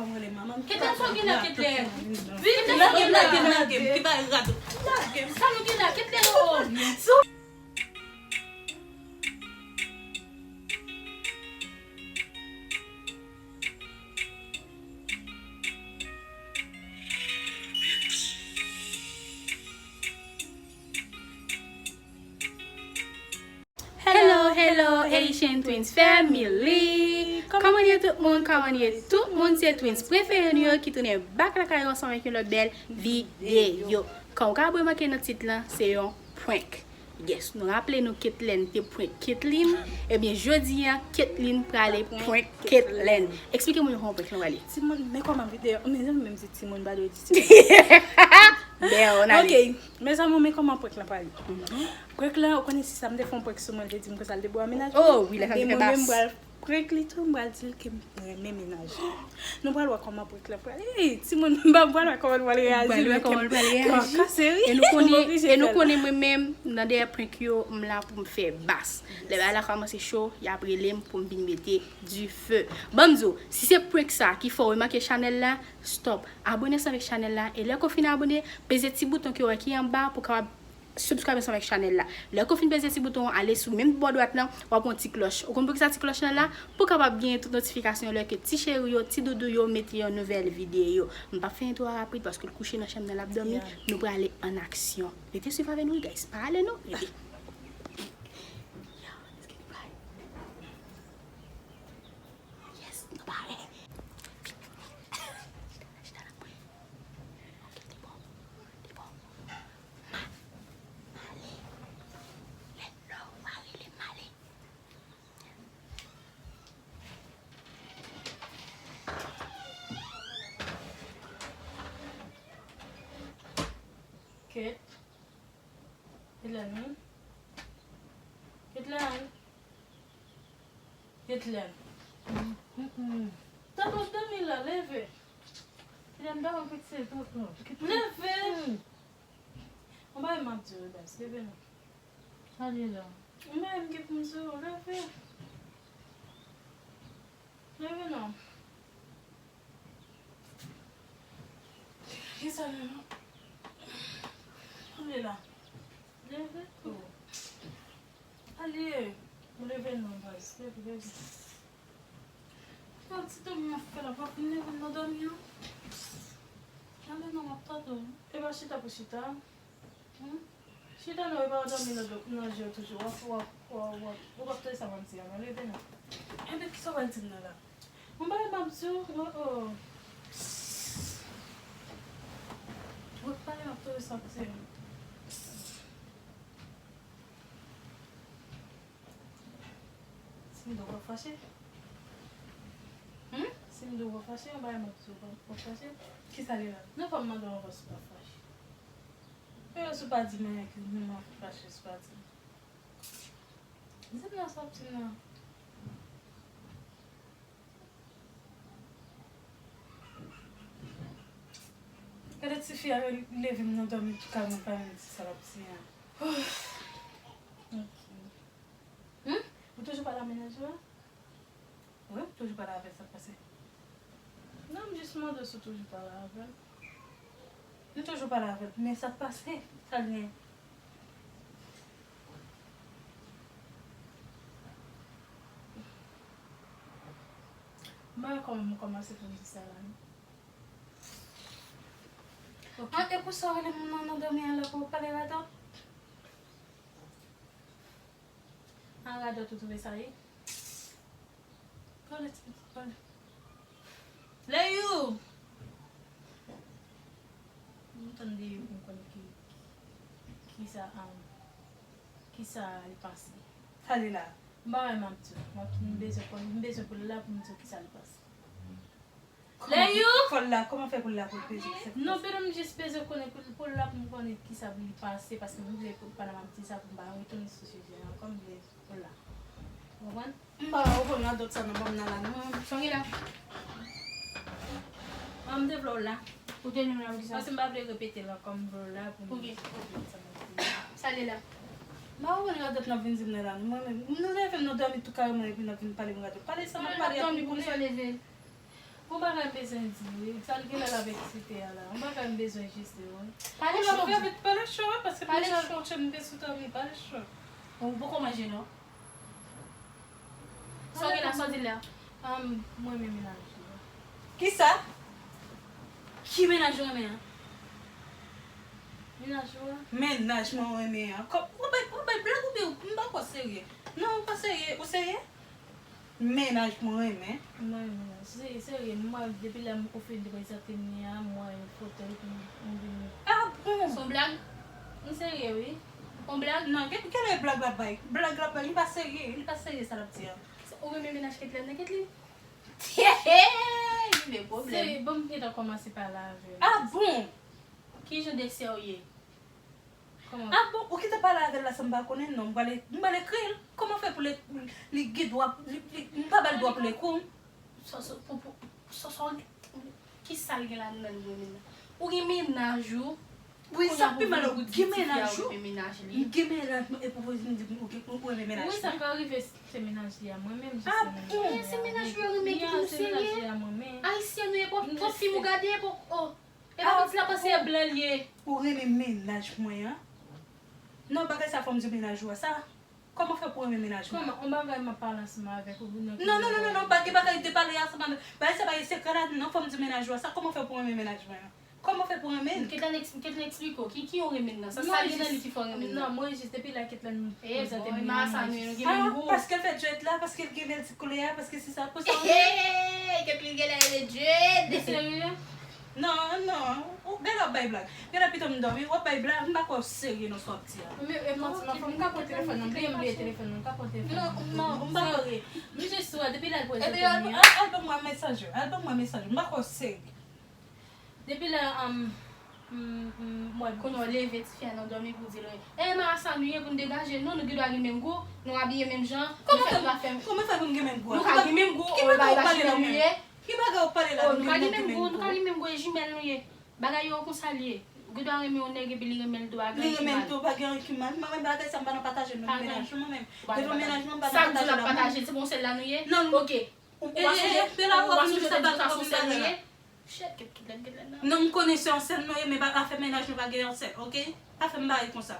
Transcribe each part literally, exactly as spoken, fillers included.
Mwen rele manman m. Ketlen, sa w gen la, Ketlen? Vin, Ketlen, sa w gen la? Lage m, lage m, lage m, ki bagay rad. Lage m. Sa nou gen la, Ketlen, o, o. Hello, hello, Haitian Twins Family! Kòman ye tout moun? Kòman ye tout moun? Se twins prefere nou yo ki tounen back lakay yo ansanm avèk yon lòt bèl videyo. Kòm w ka wè make nan tit lan, se yon prank. Yes, nou raple nou Ketlen te prank Ketlin. Ebyen, jodi a, Ketlin prale prank Ketlen. Eksplike moun yo kòman prank lan prale. Timoun, men kòman videyo, men janm menm di timoun, pa dwe di timoun. Bèl, n ale. Ok, mezanmi, men kòman prank lan prale. Prank lan, ou konnen si sa m te fè yon prank sou mwen, l te di m konsa l te bò a mennaj. Oh, wi, lè sa m te fè bas. Prank li tou, m pral di l ke m renmen mennaj li. Nou pral wè kòman prank lan pral. Ey, timoun, m pa pral wè kòman l pral reyaji. Pral wè kòman l pral reyaji. Kase ri. E nou konnen, e nou konnen mwen menm, nan dèyè prank yo, m la pou m fè bas. Lè bagay la kòmanse cho, y ap rele m pou m vin mete dife. Ban m di w, si se prank sa ki fè w remake chanèl la, stop. Abone ansanm avèk chanèl la. E lè ke w fin abone, peze ti bouton ke w wè ki anba pou w kapab subscribe ansanm avèk chanèl la. Lè ke w fin peze ti bouton an, ale sou menm bò dwat lan, w ap wè yon ti klòch. Ou konn poukisa ti klòch lan la? Pou w kapab genyen tout notifikasyon lè ke ti cheri yo, ti doudou yo mete yon nouvèl videyo. M p ap fè entwo a rapid paske l kouche nan chanm nan, l ap dòmi. Nou prale an aksyon. Rete swiv avè nou, wi, guys. Pa ale non. Rete. Yo, let's get it right. Yes, nou pare. Chita la, chita la. Ok, li bon. Li bon. Ma, ma ale. Let know, ma rele, ma ale. Ket. Ketlen, wi. Ketlen. Ketlen. Tanpon dòmi la, leve. Ketlen, dòmi, pitit, tanpon. Leve. Yon bagay m ap di w, baz, leve non. Sa li la? Yon bagay m gen pou m di w, leve. Leve non. Kisa li la? Kisa li la? Leve tou. Ale. Ou leve non, baz. Leve, leve. Yon ti dòmi m ap fè la, pa fin leve m nan dòmi an. Ale non, m ap tande w. E pa chita pou chita. Hmm? Chita non, e pa w dòmi nan do, nan je w toujou. W ap, w ap, w ap, w ap, ou p ap tande sa m ap di a non, leve non. Enben, kisa w pral di m nan la? Yon bagay m ap di w, oh, oh. Ou ap pale, m ap tande sa w ap di. Si m di w pa fache? Hmm? Si m di w pa fache, yon bagay m ap di w pa, pa fache? Kisa li la? Non, fò m mande w ankò si w pa fache. E si w pa di m anyen ki m ap fache, si w pa di m. Di m nan sa w ap di m nan. Gade tifi a leve m nan dòmi tou ka mwen pa menm di sa l ap di a. Ok. Hmm? Ou toujou pale a mennaj ou a? Wi, m toujou pale avè l, sa k pase? Non, m jis mande si w toujou pale avè l. M toujou pale avè l, men sa k pase? Sa l gen? M pa wè kòman m kòmanse pou m di sa la non. Ok. Ah, e pou sa w rele m nan, nan dòmi an la pou w pale radòt? An radòt ou twouve sa ye? Pale ti pitit, pale. Leyou! M tann Leyou pou m konnen ki, ki, kisa, um, kisa li panse. Sa li la? M pa wè m ap di w. M ap, m bezwen konn, m bezwen pou l la pou m di w kisa li panse. Leyou! Fò l la, kòman fè pou l la pou l peze kisa ki pase? Non, pito m jis peze konnen pou, pou l la pou m konnen kisa pou li panse, paske m vle pou pandan m ap di sa pou m pa retounen sou sijè a ankò, m vle pou l la. Ou konprann? M pa, ou konn radòt sa nan ban m nan la non. Sa w gen la? An, m te vle w la. Ou te vle m la pou kisa? Paske m pa vle repete l ankò, m vle w la pou m repete sa m ap di. Sa l ye la? M pa konprann radòt n ap vin di m nan la non, mwen menm. Nou leve m nan dòmi tou kareman epi n ap vin pale m radòt. Pale sa n ap pale a pou m konnen. Yon bagay m bezwen di wi, sa l gen lè l ap eksite a la. Yon bagay m bezwen jis di wi. Pale cho. Pale cho, paske Pale deja cho. Chen te sou tan, pale cho. Ou poko manje non. Sa w gen la, sa w di la? Um, mwen men menaj li. Kisa? Ki menaj ou renmen an? Menaj ou a? Menaj mwen renmen an. Kòm, ou bay, ou bay blag oubyen m pa kwè w serye. Non, ou pa serye. Ou serye? Menaj mwen renmen. Mwen menaj. Se serye, mwen depi lè m ofri l prezante m li a, mwen yon fotèy pou m vin. Ah bon? Se yon blag? M serye wi. Yon blag? Non, gen gen lè blag la bay. Blag la bay, li pa serye. Li pa serye sa l ap di a. Ou renmen menaj Ketlène nan Ketlène? Se Men pwoblèm. Bon, m gentan kòmanse pale avè l. Ah bon? Ki jan de sè w ye? Kòman? Ah bon, ou kite pale avè l la san m pa konnen non. M pral m pral ekri l. Kòman fè pou li li gen dwa li li m pa ba l dwa pou l ekri w? Soso pou pou soso ki sa l gen la nan l renmen nan? Ou gen menaj ou. Wi, sa pi mal ou gen menaj ou. Menaj M li. Gen menaj mwen e pou vin di m ou gen- ou renmen menaj Wi, sa mwen. Ka rive se menaj li a mwen menm. Ah bon? Se menaj ou yo renmen ki pou nou Se serye. menaj li a mwen men. Ayisyen nou ye pou pou fi mou gade pou oh. E pa pitit la panse e blan li ye. Ou renmen menaj mwen an? Non, bagay sa fò m di menaj ou a sa. Kòman fè pou renmen menaj mwen? Kòman? On bagay m ap pale ansanm avèk ou nan Non, non, non, non, non, pa gen bagay de pale ansanm avèk. Bagay sa pa gen sekrè ladan, non, fò m di menaj ou a sa. Kòman fè pou renmen menaj mwen an? Kòman fè pou renmen? Ketlène eks- Ketlène eksplike w ki ki yon renmen nan? Sa sa gen nan li ki fè w renmen nan? Non, mwen jis depi lè Ketlène Eh prezante bon, m e marasa nou yo nou gen menm Ah, gou. Paske l fè dread la, paske l gen bèl ti koulè a, paske se sa, pou sa. Hey, Ketlène gen lè e dread. Serye? Non, non. Ou gen lè w ap bay blag. Gen lè pito m dòmi, w ap bay blag, m pa kwè w serye nan sa w ap di a. Men e manti m ap fè, m ka pran telefòn nan, bliye m bliye telefòn nan, m ka pran telefòn nan. Non, non, m pa kwè. M jis sou a, depi lè l Epi prezante m al li ban a. al ban mwen messenger, al ban mwen messenger, m pa kwè w serye. Depi lè um, m m m wè Kounye w leve ti fi a nan dòmi pou di l e marasa nou ye pou n degaje nou, nou gen dwa gen menm gou, nou abiye menm jan, nou fè nou pa fè Kòman fè pou m gen menm gou? Nou ka gen menm gou, Ki ou bagay bay ou pale la jimèl nou menm? Ye. Ki bagay ou pale la Oh, pou nou m ka gen gen menm gou, nou ka gen menm gou e jimèl nou ye. Bagay yo konsa l ye. Ou gen dwa renmen yon nèg epi li renmen l tou, pa gen Li anyen ki renmen l mal. Tou, pa gen anyen ki mal. Mwen menm bagay sa m pa nan pataje l nan Pa gen. menaj mwen menm. Ou pa Devan nan menaj mwen m pa Sa nan m di w pataje ap l ak moun. Pataje l, se bon sèl la nou ye? Non, Ok. Ou e pa sonje e e la ou ap ou pa vin sonje sa de tout fason bagay nou la. Ye? Shit, Ketlène, Ketlène nan. Non, m konnen se yon sèl nou ye, men afè menaj nou pa gen yon sèl, ok? Afè m pa gen konsa.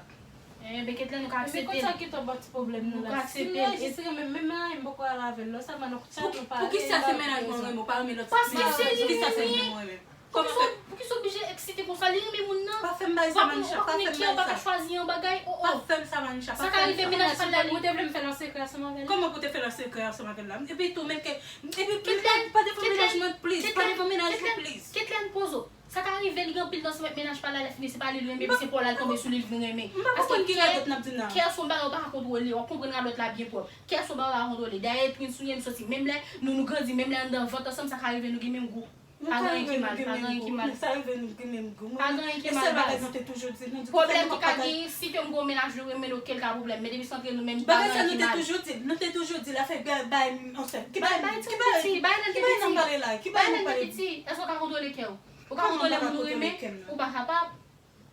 Enben Ketlène nou ka Men aksepte konsa l. ki tonbe ti pwoblèm nou Nou la. ka Si aksepte li l. a jis renmen m, menm nan, m poko al avè l, lò sa m pa nan koup sa nou pale. Poukisa se menaj mwen renmen w pa renmen lòt Paske se li Poukisa se li li mwen renmen? Poukisa poukisa w oblije eksite konsa? Li renmen moun nan. Pa fè m bay sa, Manisha, pa fè m bay sa. Pa ka chwazi yon bagay. Oh, Pa oh. fè m sa, Manisha, Sa pa ka fè m rive sa. Menaj pa la li. Ou te vle m fè l an sekrè ansanm avè l? Kòman pou te fè l an sekrè ansanm avè l la? Epi tou, men ke, epi Ketlène, pa devan menaj mwen, please. Pa devan menaj mwen, please. Ketlène pozo. Sa ka rive li gen anpil nan sou menaj pa la lè fini se pa li l renmen, se pa w la l tonbe sou li l vin renmen. M pa konprann ki radòt n ap di m nan. Kè s on bagay ou pa ka kontwole, w ap konprann radòt la byen pwòp. Kè s on bagay ou pa ka kontwole. Dayè Prince ou ye, nou soti menm lè, nou nou grandi menm lè anndan vant ansanm, sa ka rive nou gen menm gou. Pa gen anyen ki mal, pa gen anyen ki mal. Sa rive nou gen menm gou. Pa gen anyen ki E mal, sèl bagay baz. nou te toujou di, nou di Pwoblèm nou ki pa ka gen si ke m gen yon menaj nou renmen l, ok, l ka pwoblèm. Men depi se antre nou menm, pa Bagay gen sa anyen nou ki te mal. Toujou di, nou te toujou di l afè bay bay m ansèt. Ki bay Bay, bay ti ki moun bay piti, bay nèg ki bay nan piti. Pale la, ki bay Bay nan nèg Pale. Piti. Èske w ka kontwole kè w? Ou ka Kòman kontwole m pa moun ou kontwole renmen? Kè m nan? Ou pa kapab.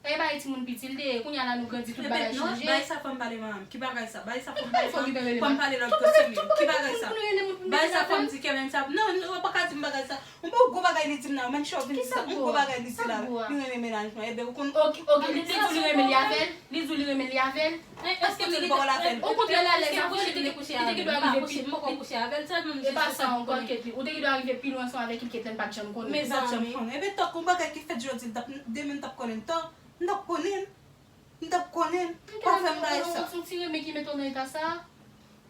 E bay ti moun piti l te ye, kounye a la nou grandi tout bagay Non, chanje. Bay sa fò m pale manman m. Ki bagay sa? Bay sa fò m Bay fò pale ki bèl fò m pale lòt Tout kote bagay, men. tout Ki bagay bagay tout sa? moun renmen moun pou Bay mete sa nan fò m fè. Di kè menm sa. Non, ou pa ka di m bagay sa. Yon bon gwo bagay li di m la. Mannisha vin di sa. Yon gwo bagay li di la. Sa gwo a? Li renmen menaj mwen. Ebyen ou konn. Ok, ok, li di w li renmen li avè l. Li di w li renmen li avè l. Èske li poko la fè l? Okontrè l alèz Èske avè l, kouche li te kouche avè l? M pa kouche, m poko kouche avè l sèlman. E pa sa ankò, Ketlène. Ou te gen dwa rive pi lwen ansanm avèk li, Ketlène pa t janm konnen. Mezanmi. Ebyen tankou yon bagay ki fèt jodi, demen m t ap konnen l tan. M t ap konnen l. M t ap konnen l. Pa fè m bagay sa. Yon ti renmen ki mete w nan eta sa.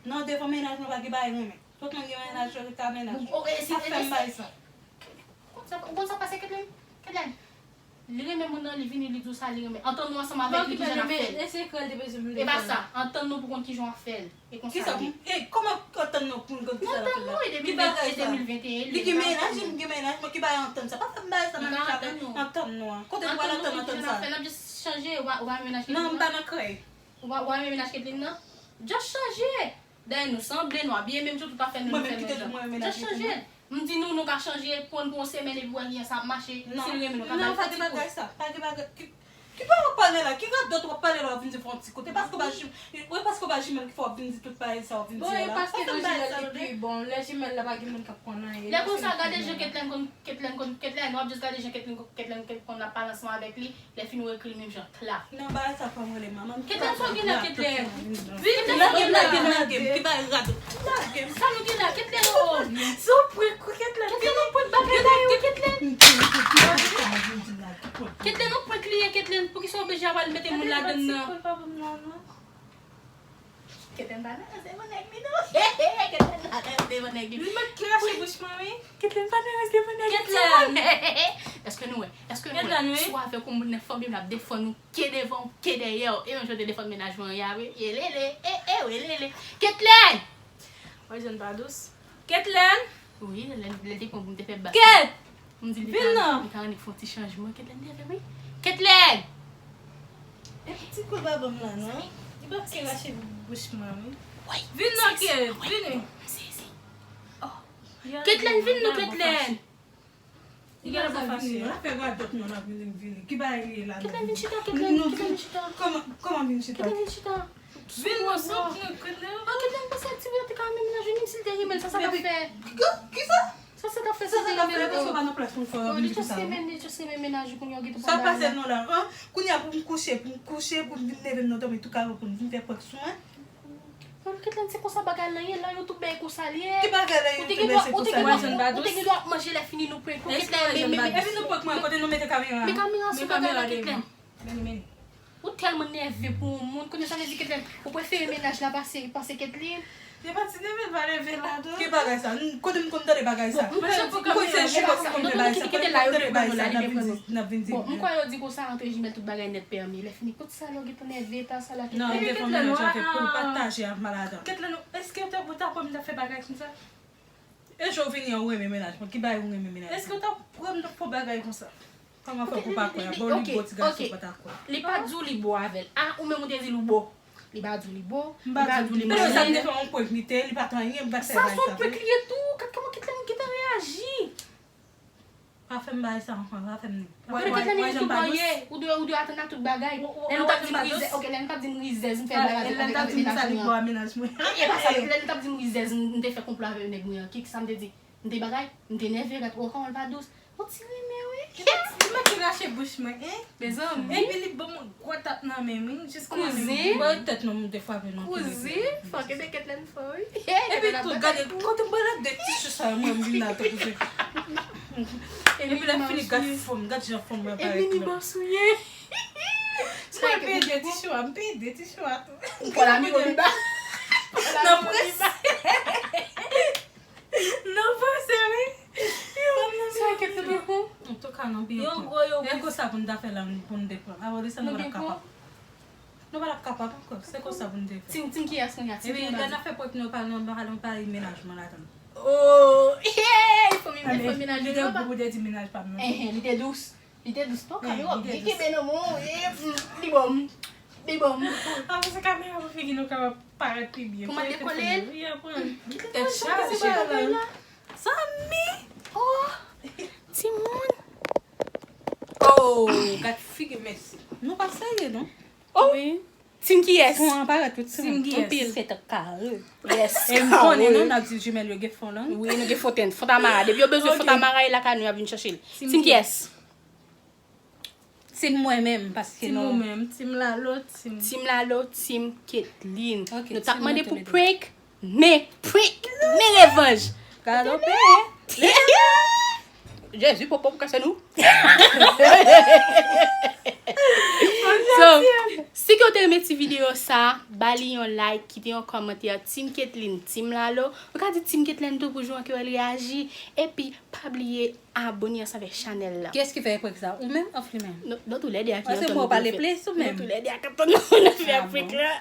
Non, devan menaj mwen pa gen bagay renmen. Tout moun gen menaj yo, yo ka menaj. Ou- ou- e si- Pa fè m bagay sa. Ou konn sa, ou konn sa pase Ketlène? Ketlène. Li renmen moun nan, li vini, li di w sa li renmen. Antann nou ansanm avèk li kijan n ap fè l. E sekrè l te bezwen m E pa sa, antann nou pou konn kijan w ap fè l. E konsa Kisa l ye. E kòman antann nou pou n konn kisa l ap fè la? Antann nou, e Ki bagay sa? de mil venteyen, Li gen menaj, li gen menaj, mwen ki bagay antann sa. Pa fè m bagay sa, Mannisha, antann nou an. Kote nou pral antann antann sa? N ap just chanje, ou pa ou pa menaj Non, m pa nan krèy. Ou pa ou pa menaj Ketlène nan? Just chanje. Dayè nou sanble, nou abiye menm jan, tout afè nou nou fè menm jan. Just chanje. M di nou, nou ka chanje, pran pou yon semèn epi wè kijan sa ap mache. Si l renmen nou, ka Non, ba l pa gen fè ti bagay kou. Sa. Pa gen bagay. Ki- Ki pa w ap pale la? Ki radòt w ap pale la? W ap vin di fè yon ti kote. Paske w pa jim-, wi, paske w pa jimèl ki fè w ap vin di tout bagay sa w ap vin di la. Bon, e paske nan jimèl li pi bon. Lè jimèl la pa gen moun k ap pran anyen. Lè konsa, gade jan Ketlen konn, Ketlen konn, Ketlen, w ap jis gade jan Ketlen, Ketlen, Ketlen konn ap pale ansanm avèk li. Lè fini w ekri l menm jan, klak. Non, bagay sa fò m rele manman m. Ketlen, sa w gen la, Ketlen? Vin, lage m, lage m, lage m. Ki bagay radòt? Lage m. Sa nou gen la, Ketlen, o? Sou prank wi, Ketlen. Ketlen, nou prank bagay la yo, Ketlen. Ketlen, nou prank li ye, Ketlen. Poukisa w oblije ap al mete moun ladann nan? Ketlen pa nan rans devan nèg li, non. Ketlen pa nan rans devan nèg li. Li mèt krache bouch mwen, wi. Ketlen pa nan rans devan nèg li. Ketlen. Èske nou wè? Èske nou wè? Si w avèk yon moun nan fanmi l ap defann ou, ke devan w, ke dèyè w. E menm jan w te defann mennaj mwen an yè a, wi. Yelele, e, e, welele. Ketlen! Wè, Jèn pa dous. Ketlen! Wi, lè, lè, lè l te pran pou m te fè bak. Ket! M di li ta, li ta annik fè yon ti chanjman. Ketlen nève, wi. Ketlen! E ti kou baba m la, non? Li pa pke rache bouch mwen, wi. Vin non, Ket, vini. M sezi. Oh. Ketlen, vin non, Ketlen. Li gen lè pa fache. L ap fè radòt non, l ap vin vini. Ki bagay li ye la? Ketlen, vin chita, Ketlen, Ketlen, vin chita. Kòman, kòman vin chita? Ketlen, vin chita. Vin non, sou prank, Ketlen. Ah, Ketlen, panse ti fi a te ka renmen mennaj li, menm si l te renmen l, sa sa t ap fè? Ki, ki sa? Sa sa t ap fè si l te renmen l? Sa sa t ap fè? Paske w pa nan plas pou l fè w vin chita. Li just renmen, li just renmen mennaj li, kounye a w gen pou pale. Sa pase non la, an? Kounye a pou m kouche, pou m kouche, pou m vin leve m nan dòmi tou kare pou m vin fè prank sou mwen. Bon, Ketlen, se konsa bagay lan ye, lan yo tout bay konsa l ye. Ki bagay lan yo tout bay se konsa l ye? Ou te gen dwa, ou te gen dwa, ou te gen dwa ap manje lè fini nou prank ou, Ketlen, men, men, men. Epi nou prank mwen, kote nou mete kamera? Men kamera sou bagay la, Ketlen. Ou tèlman nève pou yon moun, kounye a sa vle di, Ketlen, ou prefere mennaj la pase, pase Ketlen? Se pa ti nève l pa nève la, non. Ki bagay sa? Kote m konn tande bagay sa? Bon, m kwè yo di konsa, antre jimèl tout bagay nèt pèmi. Lè fini, kote sa lè w gentan nève, ta sa la, Ketlen. Non, m te fè yon mennaj avèk pou l pataje ak madanm. Ketlen, èske w ta, ou ta kwè m ta fè bagay konsa? E jan w vini an, ou renmen mennaj mwen, ki bagay ou renmen mennaj mwen? Èske w ta kwè m ta fè yon bagay konsa? Kòman fè pou pa kwè? Bon, li bo ti gason pa ta kwè. Li pa di w li bo avè l. Ah, ou menm ou te di l ou bo. Li pa di w li bo, li pa di w li manyen. Sa m te fè yon prank li te, li pa t anyen, m pa fè bagay sa. Sa se yon prank li ye tou. Gad kòman Ketlen gentan reyaji. Pa fè m bagay sa ankò, pa fè m li. Kote Ketlen li tou bon ye, ou dwe, ou dwe atann a tout bagay. Lè nou t ap di m rizèz, ok, lè nou t ap di m rizèz, m fè bagay avèk, avèk, avèk mennaj mwen an. E pa sa, lè nou t ap di m rizèz, m, m te fè konplo avèk nèg mwen an. Ki, ki sa m te di? M te bagay, m te nève, gad, oh, kòman l pa dous. Ou ti renmen, wi. Li mèt, li mèt rache bouch mwen, en. Mezanmi. Epi li ban mwen gwo tap nan men m, wi, jiska nan men m. Kouzen. Mwen tèt non, m te frape non. Kouzen, fò kenbe Ketlen fò, wi. Epi tou, gade, kote m pral ak de ti chou sa yo, mwen m vin la tankou se. Epi lè fini, gad fòm, gad jan fòm mwen parèt la. Epi li bòs ou ye. Mwen pede ti chou a, m pede ti chou a tou. Ou pral amiwo li ba. Nan prese. Non, panse, wi. Sa kèk te poko. Antouka, non, byen. Yo gwo, yo gwo. E konsa pou n ta fè la, pou n te pran. Apre de sa, nou pa t ap kapab. Nou pa t ap kapab ankò. Se konsa pou n te fè. Tim, tim kiyès kounye a? Tim kiyès? Epi lè n ap fè prank, nou pa, nou pa, nou pa pale mennaj mwen ladan l. Oh, hey, fanmi, fanmi mennaj mwen. Li te gou pou te di mennaj pa m nan. Li te dous. Li te dous, non, kamera byen kenbe nan men w, e, mm, li bon, li bon. Apre se kamera pou figi nou kapab parèt pi byen. Pou mwen dekole l? Wi, apre. Tèt chaje. Zanmi! Oh, timoun. Oh, gad figi, mèsi. Nou pa serye, non? Oh. Wi. Tim kiyès? Fon an parèt tout sou mwen. Anpil. Fèt kare. Yes. E m konnen, non, n ap di jimèl yo gen fon, non? Wi, nou gen fontenn. Fontamara. Depi yo bezwen Fontamara, e lakay nou y ap vin chèche l. Tim kiyès? Tim mwen menm, paske nou. Tim ou menm, tim Lalo, tim. Tim Lalo, tim Ketline. Nou t ap mande pou prank, men prank, men revanj. Galope. Jezi, popo pou kase nou. So, si ke w te renmen ti videyo sa, ba li yon like, kite yon kòmantè, Team Ketline, Team Lalo. Ou ka di Team Ketline tou pou jan ke w reyaji. Epi, pa bliye abone ansanm avèk chanèl la. Kiyès ki fè prank sa? Ou menm off li menm? Nou, nou toulède a ki antann nou, nou toulède a ki antann nou fè prank la.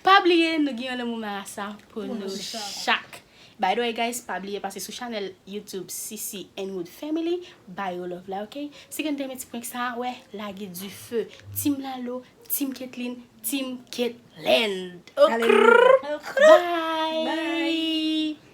Pa bliye, nou gen yon lanmou marasa pou nou chak. By the way, guys, pa bliye pase sou chanèl YouTube C C and Wood Family. Ba yo love la, ok? Si gen de ti prank sa, wè, lage dife. Team Lalo, Team Ketline, Team Ketland. Bye! Bye!